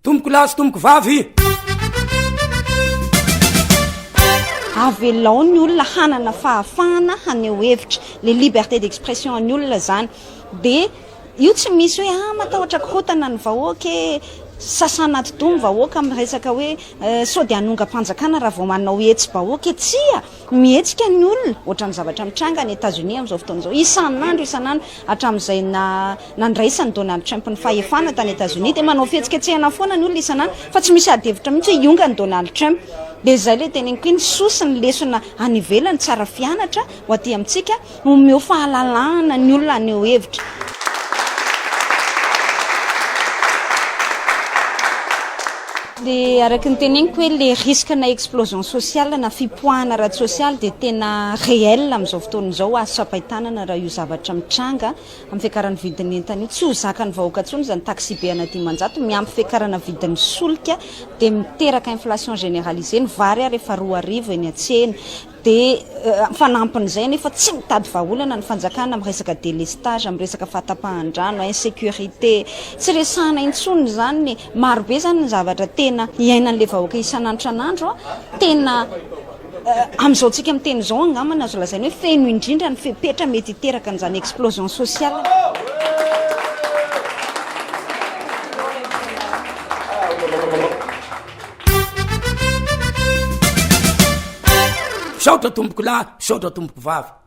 Tompoko lahy sy tompoko vavy. Avelao ny olona hanana fahafahana haneho hevitra, le liberté d'expression an'ny olona zany. De io tsy misy hoe ah matahotra korontana ny vahoaka e, sasana atidoha ny vahoaka amin'ny resaka hoe sao de hanongam-panjakana raha vao manao hetsi-bahoaka e, tsia! Mihetsika ny olona, ohatran'ny zavatra mitranga any Etazonia amin'izao fotoana izao, isan'andro isan'andro, hatramin'izay nandraisan'i Donald Trump ny fahefana tany Etazonia dia manao fihetsiketsehana foana ny olona isan'andro, fa tsy misy ady hevitra mihitsy hoe hiongan'i Donald Trump. Dia izay ilay teneniko hoe ny soa sy ny lesona any ivelany tsara fianatra ho aty amintsika, Omeo fahalalahana ny olona haneho hevitra. Le araka ny teneniko hoe le risque na explosion sociale na fipoahana ara-tsosialy dia tena réel amin'izao fotoana izao, azo tsapain-tanana raha io zavatra mitranga amin'ny fiakaran'ny vidin'ny entana io. Tsy ho zakan'ny vahoaka intsony izany taxi-be ana 500 miampy fiakarana vidin'ny solika dia miteraka inflation généralisée, ny vary ary efa 2000 eny an-tsena. Dia fanampin'izay anefa tsy mitady vahaolana ny fanjakana amin'ny resaka délestage, amin'ny resaka fahatapahan-drano, insécurité. Tsy resahana intsony izany ny maro be izany ny zavatra tena iainan'ilay vahoaka isan'andro isan'andro. Tena amin'izao tsika miteny izao angamba no azo lazaina hoe feno indrindra ny fepetra mety hiteraka an'izany explosion sociale. Misaotra tompoko lahy, misaotra tompoko vavy.